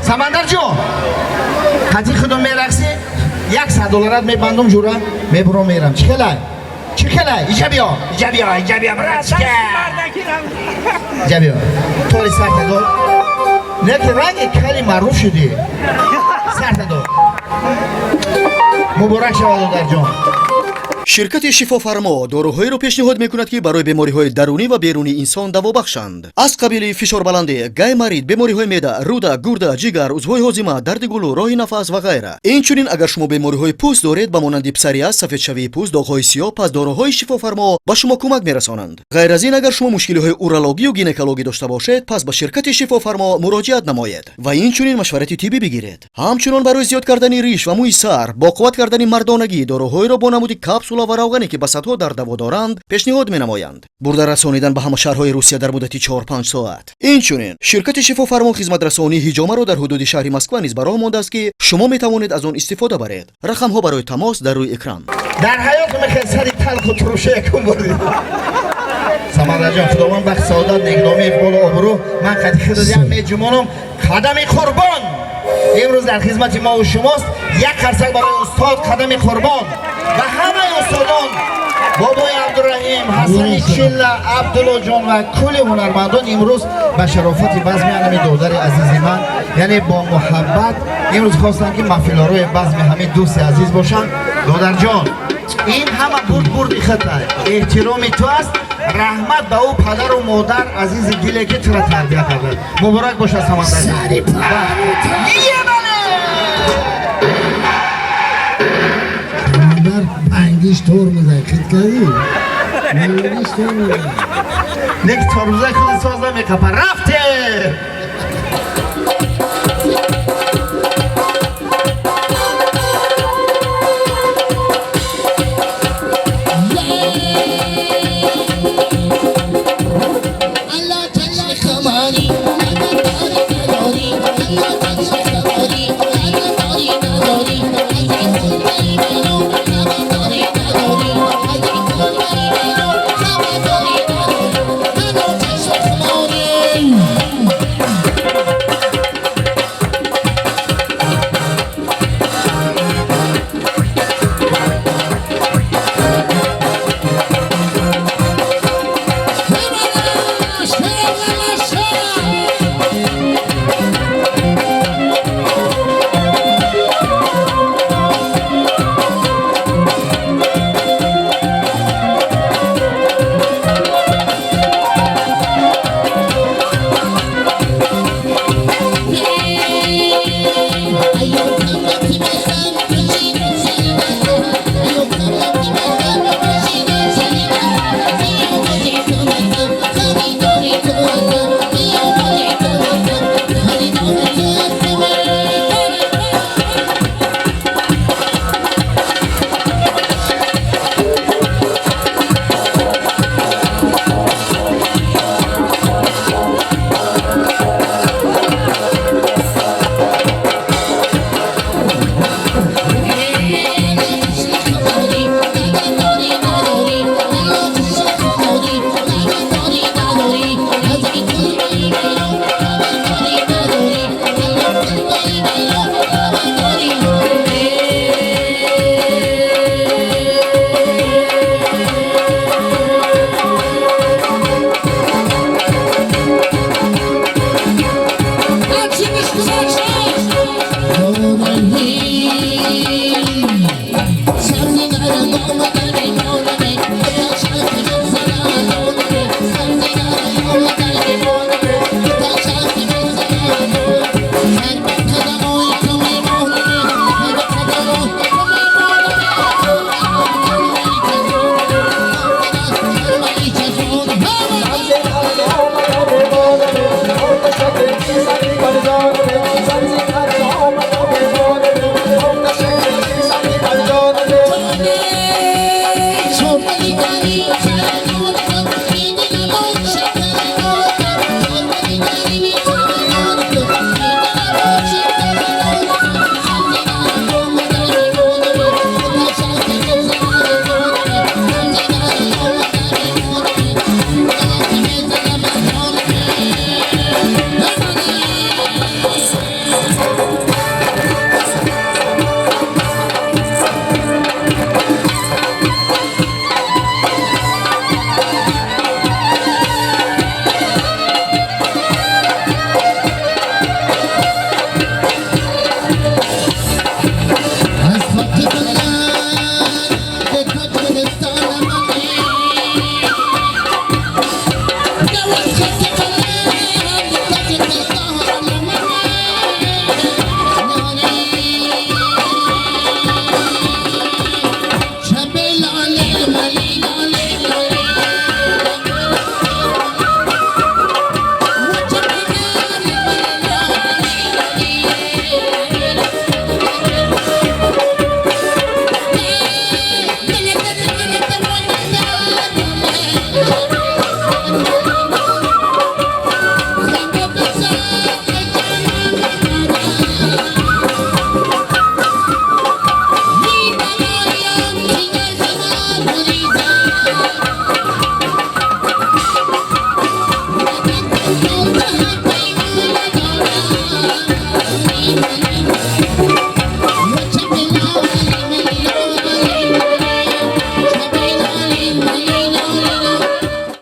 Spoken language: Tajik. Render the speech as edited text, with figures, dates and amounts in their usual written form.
Самандар ҷон, қати худум мерақсӣ, $100 мебандум ҷура, мебурам мерам. Чӣ хелай? Чӣ хелай? Иҷа биё, иҷа биё, иҷа биё, братчика. Иҷа биё. Тори сарта дор. Не ки ранги кали маъруф шудӣ. Сарта дор. Муборак шавад, додарҷон. Ширкати Шифофармо доруҳоеро пешниҳод мекунад, ки барои бемориҳои дарунӣ ва берунии инсон даво бахшанд, аз қабили фишорбаландӣ, гайморит, бемориҳои меъда, рӯда, гурда, ҷигар, узвҳои ҳозима, дарди гулӯ, роҳи нафас ва ғайра. Инчунин, агар шумо бемориҳои пӯст доред, ба монанди псориаз, сафедшавии пӯст, доғҳои сиёҳ, пас доруҳои Шифофармо ба шумо кӯмак мерасонанд. Ғайр аз ин, агар шумо мушкилиҳои урологию гинекологӣ дошта бошед, пас ба ширкати Шифофармо муроҷиат намоед ва инчунин машварати тиббӣ бигиред. Ҳамчунон барои зиёд кардани риш ва мӯи сар, бо қувват кардани мардонагӣ доруҳоеро бо намуди капсула ва равғане, ки ба садҳо дард даво доранд, пешниҳод менамоянд. Бурда расонидан ба ҳама шаҳрҳои Русия дар муддати 4-5 соат. Инчунин ширкати Шифофармо хизматрасонии ҳиҷомаро дар ҳудуди шаҳри Москва низ ба роҳ мондааст, ки шумо метавонед аз он истифода баред. Рақамҳо барои тамос дар рӯи экран. Дар ҳаёт мехел сари талху туруша якум бурдӣ. Самандарҷон, Худованд бахт, саодат, некноми, иқболу обрӯ. Ман қати худам меҷумонам. Қадами Қурбон имрӯз дар хизмати мо шумост. Як қарсак барои устод Қадами Қурбон ва ҳамаи устодон, бобои Абдураҳим, Ҳасани Чилла, Абдуллоҷон ва кулли ҳунармандон. Имрӯз ба шарофати базми ҳамин додари азизи ман, яъне бо муҳаббат имрӯз хостам, ки маҳфилорои базми ҳамин дӯсти азиз бошанд. Додарҷон, ин ҳама бурд бурди хата, эҳтироми ту аст. Раҳмат ба ӯ падару модар азизи диле, ки тура тарбия карданд. Муборак бошад, Самандарҷон. Самандар пангиш тормозай хит кардӣ? Пангиш тормозай. Нек тормозай худи соз намекапа. Рафте!